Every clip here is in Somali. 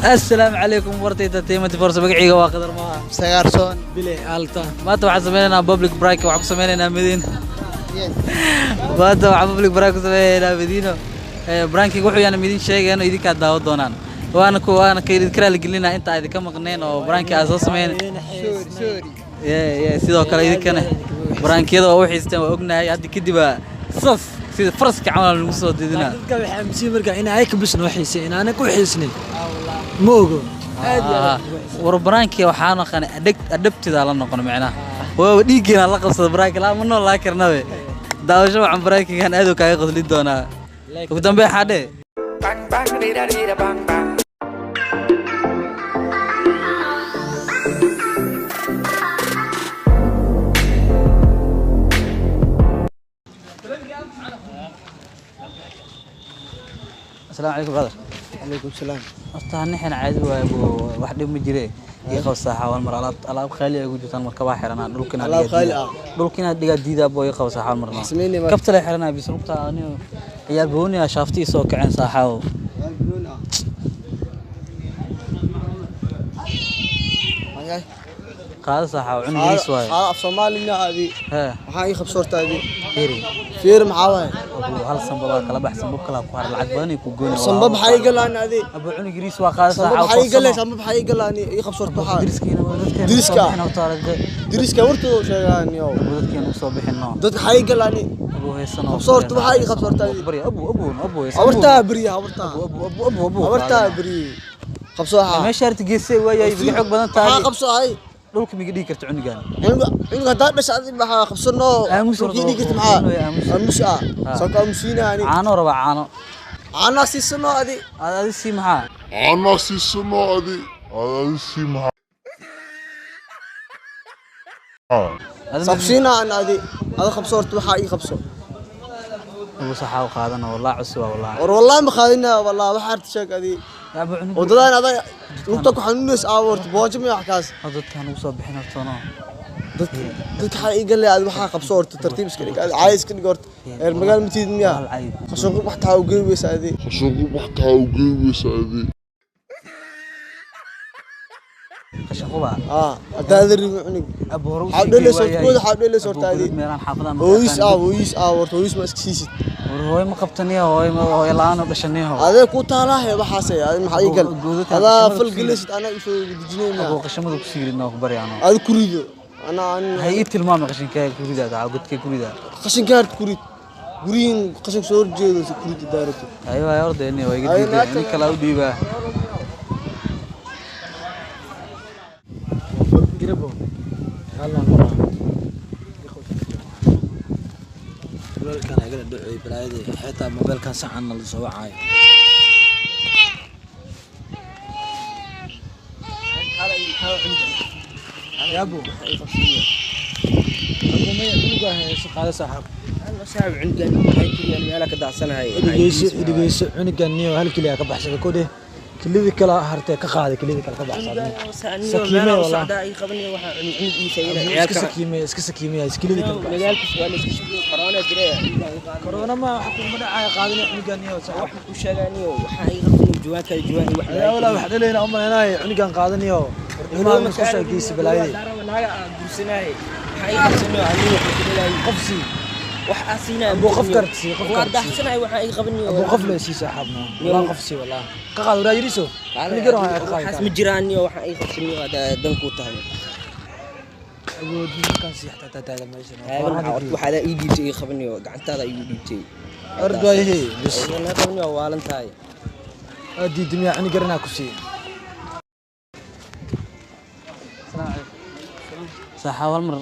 Assalaamu calaykum wartayda tiimati forsa, magaciiga waa Qadar Maaha. Sagaarsoon. Bile alta. Maanta waxaan sameynaynaa public prank, waxaan ku sameynaynaa Madiino. Maanta waxaan public prank ku sameynaynaa Madiino. Prankiga wuxuu yaana midin sheegayno, idinkaa daawan doonaan, waana ku waana ka idinka raali gelinaa inta idinka maqneen oo pranki aan soo sameyn. Sorry, sorry. Yeah, sidoo kale idinkana prankiyada waa u xiisteen, waa ognahay. Hadda kadib sas sida faraska camal lagu soo didinaa. Dadka waxay aaminsan marka in ay ka bis noo xiisay in aanan ku xiisnin, ma ogo aad iyo aad. War pranki waxaa noqon adhabtidaa la noqon, macnaha waaba dhiiggeena la qabsada pranki laa ma noolaa karnabe. Daawasho wacan, prankigan aad uu kaaga qoslin doonaa. Ugu dambeyn xaadhe. Bang bang rida rida bang bang. Asalaamu calaykum brother. Calaykum salaam. Horta nixin caadi waaye buu, wax dhib ma jire. Ii qab saaxa mar, alaab qaali ay ugu jirtaan marka waa xiranaa dhulka inaad Alaab dhigaa qaali diidaa. ah? Dhulka inaad dhigaa diidaa boo, ii qab saaxa mar. Sameynay marka. Kabta lay xiranaa bis lugta, anigo ciyaar booni ah shaafti soo kaceen saaxaawo. Qaado saaxaawo, cunug yariis waaye. Af Soomaali miyaa adi? Hee. Waxaa ii qabsoortaadi. Fiiri. Fiir maxaa waaye? Abuu, hal sanbabaa kala bax, sanbab kalaa ku haray, lacag badan ay ku goyna. Sanbab maxaa ii galaan adi? Abuu, cunug yariis waa, qaado Sanbab saaxaawo. maxaa ii galay? Sanbab maxaa ii galaan ii qabsoorta waxaa? Diriskiina waa dadkeena Diriska? soo bixin horta aragtay. Diriska wartooda sheegaan yow. Abuu, dadkeena usoo bixino. Dadka maxaa ii galaan? Abuu, heesano. Qabsoorta waxaa ii qabsoorta adi. Barya abuu, abuu, abuu, heesano. Habartaa beriye, habartaa. Abuu, abuu, abuu, abuu. Habartaa beriye. Qabso waxaa. Meesha arti geesay waayay, biga xoog badan Maxaa tahay. qabso ay? Dhulka miga dhigi karta cunugan? Cunuga cunuga haddaa dhasha adi maxaa qabsano? Aamus horta. Dhulkii dhigi karta waa maxaa? aamus. Aamus ah. Soo ka aamusiina ani. Caano rabaa, caano. Caanaa siisano adi. Aad adi sii maxaa? Caana siisano adi. Adi sii maxaa? Adi Sabsiina an adi. Ada qabso horta waxaa ii qabso. Abu saxaa u qaadana, walaa cusub waa walaa. War wallahi ma qaadina, wallahi waxa arti sheeg adi. Abu, cunug. Wadadaan ada lugta ku xanuunays aa horta boojo miya wax kaas. Dadkaan ugu soo bixin hortoono. Dadka waxaa ii galay adi waxaa qabso horta, tartiib iska dhig adi, caay iska dhig horta. Reer magaal ma tiid miya? Hal cayb. Qashin wax taa u geey weysa adi. Qashin wax taa u geey weysa adi. Qashin quba. Ah, haddaa ada ribin cunug. Abu, hore u Waxaa sii dhelaysa geey horta, waayay. kooda waxaa dhelaysa horta Abu, adi. godad meelaan xaafadaan ma Hooyis taqaan. aa, hooyis aa horta, hooyis ma iska siisid. War hooyo ma qabtaniyo, hooyo ma hooyo la'aan u dhashaniyo. Adee ku taalaahe waxaase adi maxaa ii gal? Godadkaan Adaa qashinada fal ku sii gelaysid anaa isoo dejinayna. Abu, qashamada ku sii ridnaa ku baryaano. Adi ku rido. Anaa an Ha ii tilmaamay qashinkaaga ku ridaa, taa godkee ku ridaa. Qashinka harta ku rid. Guriyin qashinka soo horjeedo si ku rid daaratu. Ayo ay ordayni waa iga Ay, diiday naagta nin kale u dhiibaa. Garabo hallan qoraa mobilkan igala dhacay balaayadii, xitaa mobilkan saxan la soo wacayo. Yaabo abu, maya cunuga hayso, qaado saaxab. Saaxib, cunugan waxay keliyaan meelaha ka dacsanahay. Dhegeyso, dhegeyso, cunugan niyo hal keliya ka baxsada kodhe, kilidii kala hartee ka qaaday, kilidii kale ka baxsaday. Sakiime wallah. Ay qabanaya waxaa cunug cunug Iska sakiime, iska sakiime, kilidii kale ka baxsaday. Magaalkiis waa la iska shugay, corona jire. Corona ma wax kuma dhacaya, qaadina cunugan niyo saaxab. Wax ku sheeganiyo waxa ay qabteen juwaanka juwaan wax. Ayaa walaa wax dhalayna u malaynaya cunugan qaadanayo ilmaha musqusha geysa balaayadii. Naaga aan gursanahay waxa ay qabsanayo anigu wax ku dhalay. Qofsi. Wax asiina. Abu, qof kartsi, qof waa kartsi. daxsanahay waxa ay qabanayo. Abu, qof le sii saaxabna walaa, qof sii walaa ka qaad waraa yiriso cunugan waa ka waxaas qaad. Ma jiraan iyo waxa ay qabsanayo hada dan ku tahay. Awood ninkan sii xataa taagan meesha. Waxaad ii dhiibtay ii qabanayo gacantaada igu dhiibtay. Orod waayahe bis. Naa qabanayo waalan tahay. Diidmiya cunugan inaa ku siiyo. Saaxaawo, hal mar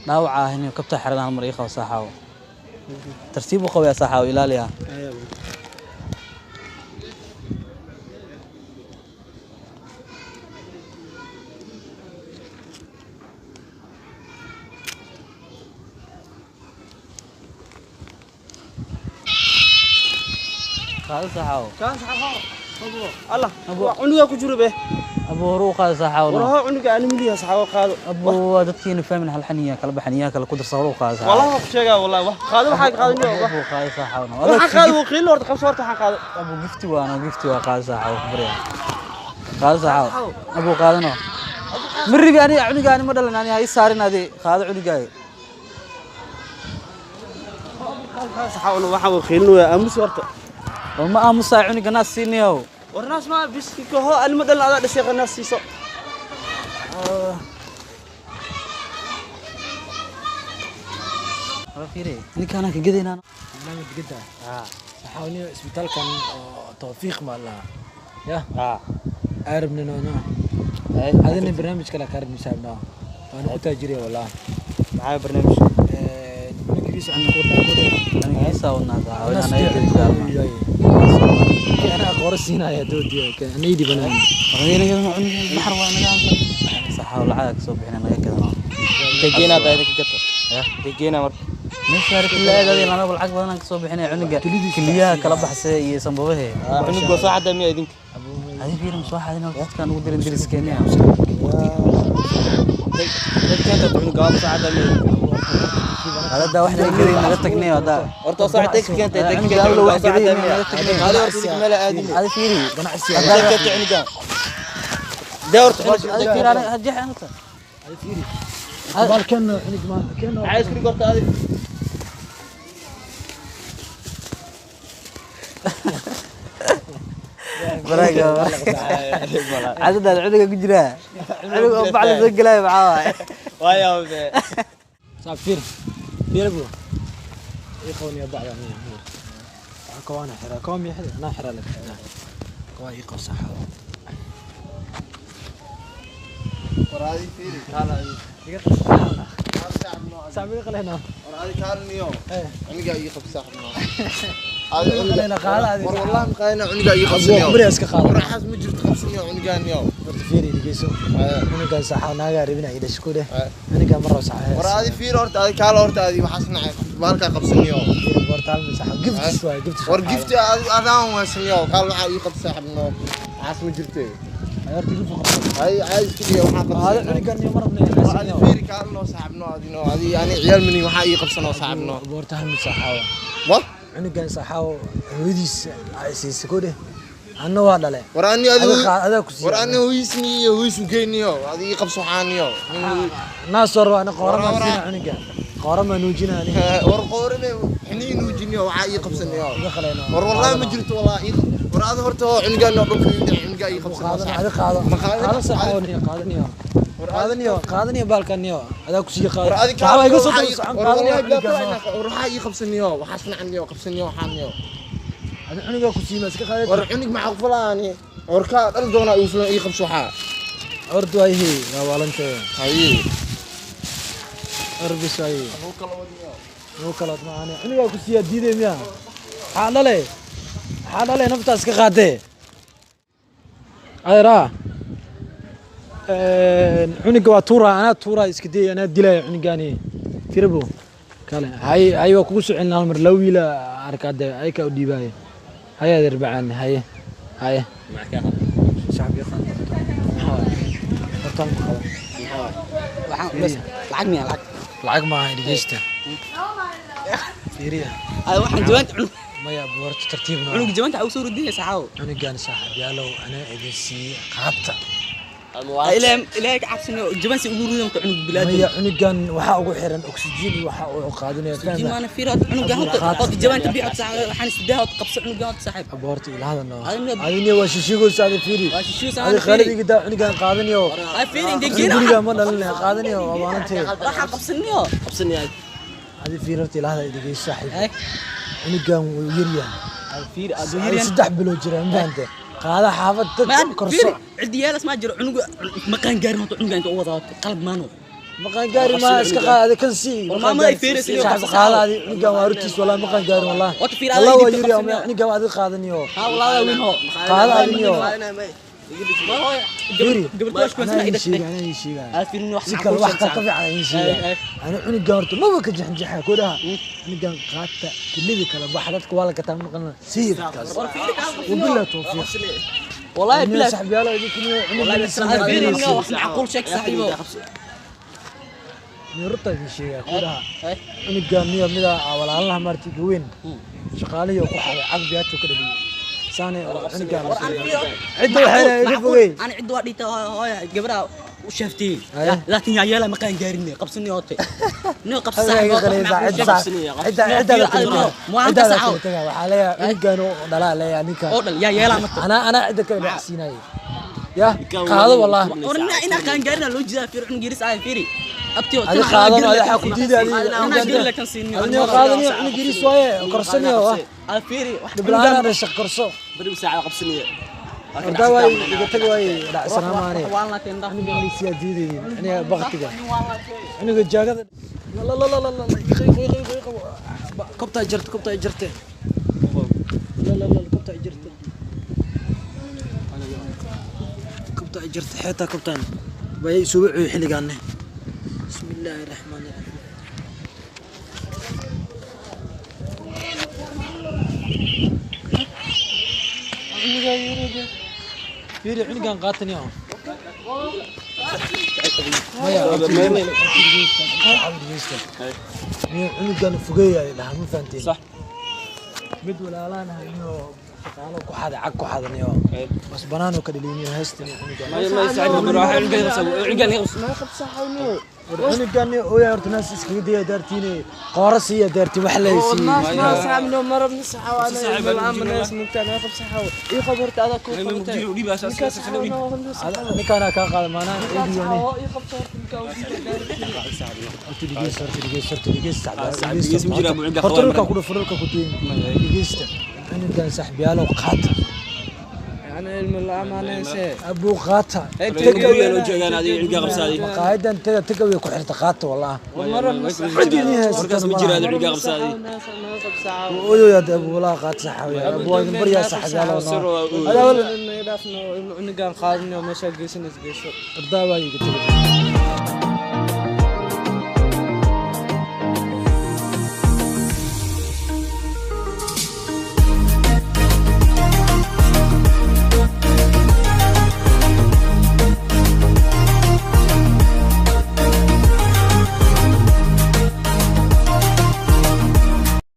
dhaawaca ah inuu kabta xiran, hal mar ii qabo saaxaawo. Tartiib u qabaya saaxaawo, ilaaliya. Qaado saaxaawo. Allah cunuga ku jiro be. Abu, hore u qaado saaxaawo. War hoo cunuga aan miliya saxaabo qaado. Abu, waa dadkiina fahmin, hal xaniya kala baxaniya kala ku darsa, hore u qaado saaxaawo. Wallahi wax sheegaa, wallahi wax qaado, waxa qaadaniyo wax. Abu, qaado saaxaawo. Waxa qaado qiil horta qabso horta waxa qaado. Abu, gifti waana gifti waa, qaado saaxaawo ku baryaa. Qaado saxaw. Abu qaadano. Mirribi ani cunugaani ma dhalan ani hay saarin adi qaado cunugaaga. Saxaw waxa uu qiilinayaa aamus horta. Ma aamusaa cunuga naas siinayow. War naas ma biski ko ho alma dhalan adaa dhashay naas siiso. Fiiri ninkaan ka gadaynaa. Barnaamij gada. Saxaw niyo isbitaalkan oo Tawfiiq ma laha. Ya? Arabna no no. Adina barnaamij kale ka rabni saabna. Waan ku taajiriya wallahi. Maxaa barnaamij? Cunugiisa aan ku wadnaa. Cunugiisa wadnaa saxaw inaan ay gadaysaan. Ana aqoon siinaya doodiyo kan anaydi banaan. Baxar waa naga saxaw lacag soo bixina naga gadano. Degeena daayada ka gato. Degeena marka. Meesha aragtida lana lacag badan aan ka soo bixinay cunuga kiliyaha kala baxsay iyo sanbabahe. Cunuga soo xadaa miyaa idinka? Adii fiirin soo xadin dadkan ugu dirin diriskeenna. Dadkeenta cunuga soo xadaa miyaa idinka? Hada wax naga gaday naga tagnay hada. Horta soo xadaa keentay dadka wax gaday naga tagnay. Qaali horta idinka meel aadin. Adii fiiri ganacsi. Dadka cunuga. Dawrta cunuga. Adii fiiri ana hajex anta. Adii fiiri. Balkan cunug ma keen. Cays ku gorta adii. Baraaga. Cadada cunuga ku jira. Cunuga oo bacda soo galay maxaa waay. Waayo be. Saab fiir. Fiir bu. Ii qawniya bacda miya. Waxa kawaana xira kawa miya xira ana xira lak. Kawa ii qaw saxaw. Waraadi fiiri kaala. Iga qaw. Saab iga qalena. Waraadi kaalniyo. Aniga ii qab saaxibno. War wallahi ma qaadana cunuga ii qabsanayo. Bari iska qaado. War ma jirto qabsanayo cunugaaniyo. Horta fiiri dhigeyso. Cunugan saxaw naaga rabina ay dhasho ku dheh. Cunugan mar rabo saxaw. War aadi fiiri horta aadi kaala horta aadi waxaas nacay baalka qabsanayo. Horta hal saxaw gift waay gift. War gift aadi adaan waasanayo kaal waxa ii qab saaxibno. Waxaas ma jirto. Horta gift qabsan. Ay ay isku dhiyo waxa qabsan. Aadi cunugan iyo mar rabna. Aadi fiiri kaal noo saaxibno aadi noo aadi ani ciyaal mini waxa ii qabsano saaxibno. Horta hal saxaw. Wa cunugan saxaw hooyadiis ay siisay ku dheh anna waa dhalay. War ani adigu war ani hooyisni iyo hooyisu geeyniyo adiga qabso waxaaniyo naas war ana qoorama siina cunugan qoorama nuujina aniga war qoorame xiniin nuujiniyo waxa ii qabsanayo war wallahi ma jirto wallahi war aad horta cunugan noo dhulka cunuga ii qabsano qaado qaado qaado saxaw niyo qaadaniyo qaadaniyo qaadaniyo baalkaniyo adaa ku sii qaado war adiga waxa iga soo socon qaadaniyo war waxa ii qabsanayo waxa snacniyo qabsanayo waxaaniyo ada cunuga ku siima iska qaadad war cunug ma aqfalaani war ka dhal doona uu fulan ii qabso waxa ordu ay hi waa walante haye orbis ay uu kala wad maana cunuga ku siiya diiday miya waxa dhalay nafta iska qaadee ayra cunuga waa tuura anaa tuura iska day anaa dilay cunugani tirbo kale hay hay waa kugu soo celin hal mar laba wiil arkaade ay ka u dhiibay hay adeer bacaan hay hay shacbi yaqaan horta ma qabo waxaan bas lacag miya lacag lacag ma aha dhigeysta fiiriya ay waxaan jawaanta cunug maya boorta tartiib noo cunug jawaanta u soo ridinay saxaw cunugan saaxib yaalow anaa idin siiyey qaata ilaahay ka cabsano jaban si ugu ridan cunug bilaad maya cunugan waxa ugu xiran oxygen iyo waxa uu qaadanaya oxygen maana fiiro cunugan horta jaban tabiic saxaab waxaan sidaa qabso cunugan horta saaxiib boorta ilaahada noo adina waa shishigoysa ada fiiri waa shishigoysa ada khalidiga daa cunugan qaadanayo ay fiiri indegeena guriga ma dhalin qaadanayo waa maalintii waxa qabsanayo qabsanayo ada fiiri horta ilaahada idingeys saaxiib cunugan wuu yaryahay fiiri adu yaryahay 3 bilood jira ma fahamtay qaada xaafad dad korso cid yeelas ma jiro cunuga maqaan gaarin horta cunuga inta u wada qalab maano maqaan gaari ma iska qaada kan si maama ay fiiri si qaada cunuga waa rutiis walaa maqaan gaarin walaa horta fiiri walaa waa yiri ama cunuga waa adiga qaadaniyo ha walaa wiin ho qaada adiniyo ana cunuga horta maba ka jexjexa kodaha cunugan qaata kilida kala baxa dadka waa la gataa maqalna siirkaas wabillahi tawfiiq والله بالله صاحبي يلا والله wax macquul sheeg saaxiibo nirta idin sheegaa kodaha cunugan niyo mida walaalnaha maartay gaweyn shaqaalihi ku xaday caqbiyaadka ka dhaliyay Saane cunugan cidda waxay iga fogey. Ana cidda waa dhita hooya gabadha u sheeftay. Laakiin yaa yeela ma qaan gaarin qabsani hote. Noo qabsa saaxiib. Cidda cidda la kala. Cidda la kala tagaa waxa leeyahay cunugan oo dhalaa leeyahay ninka. Oo dhal yaa yeela ma. Ana cidda kala dhacsiinay. Ya qaado wallahi. Orna ina qaan gaarin loo jeedaa fiir cunug yaris ay fiiri. Abtiyo adi qaadano adi waxa ku diiday adi. Adi qaadano cunug yaris waaye korsaniyo ah. Fiiri wax diblaana dhashay korso. Bari saacad qabsaniyo. Arda way iga tag way dhacsanaamaane. Aniga siya diiday aniga baqtiga. Aniga jaagada la la la la la iqo kobta jirta kobta jirta. La la la kobta jirta. Kobta jirta xeeta kobtan. Way soo wuxuu xiligan. Bismillahir rahmanir rahiim. Fiiri cunugan qaataniyo. Maya maya cunugan fogeeyaa dhaha ma fahanteen. Sax. Mid walaalaan hayo shaqaalo ku xaday cag ku xadaniyo. Bas banaan oo ka dhaliiniyo heestan cunugan. Ma saaxiib ma waxa cunugan qabsan cunugan qabsan. Ma qabsaxayno. Cunugan oo yaa horta naas iskaga daya daartiin qoora siiya daartiin wax la siiyo. Ma saxabno marabna saxawaana ilma mugtaan ma qabsaxaw. Ii qabarta ada ku qabtay. Ninkaan ka qaad maanaan idiyoone. Ii qabto ninka u diiday. Horta dhulka ku dhufo dhulka ku tiin. Dhegeysta. Cunugan saaxiibyaal qaata. أنا علم الأمانة أبو قاطع. مقاعد أنت تقوي كحرت قاطع والله. ويو يا أبو ولا قاطع صحوي أبو بريا صحوي على الله. هذا ولا نقان قادني وما شاقيسن إسقيسو. الدواء يقتل.